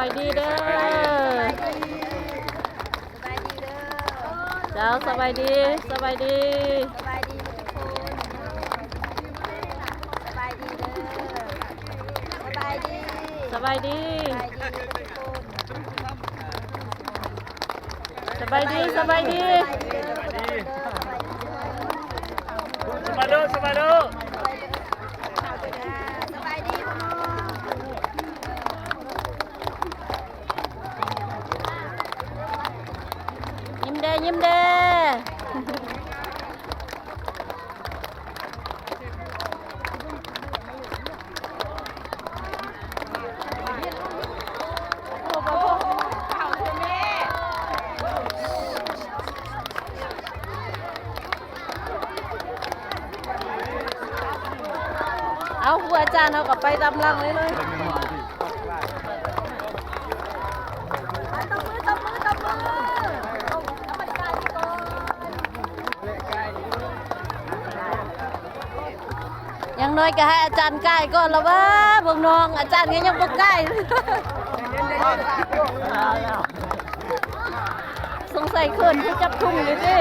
ສະບາຍດີເດີ ສະບາຍດີເດີ ເຈົ້າ ສະບາຍດີ ສະບາຍດີ ສະບາຍດີທຸກຄົນ ສະບາຍດີເດີ ສະບາຍດີ ສະບາຍດີ ສະບາຍດີທຸກຄົນ ສະບາຍດີ ສະບາຍດີ ສະບາຍດີເດີ ສະບາຍດີ ສະບາຍດີ ສະບາຍດີ ສະບາຍດີ ສະບາຍດີ ສະບາຍດີ ສະບາຍດີ ສະບາຍດີ ສະບາຍດີ ຍິ້ມແດ່ ຍິ້ມແດ່. ເອົາ ຄູອາຈານເຮົາກໍໄປຕາມຫຼັງເລີຍເລີຍ. ຢ່າງໜ້ອຍກໍໃຫ້ອາຈານກ່າຍກ່ອນລະວ່າ ເບິ່ງນ້ອງ ອາຈານກໍຍັງບໍ່ກ່າຍ ສົງໄສເຂີນຜູ້ຈັບທຸງຢູ່ຕິ.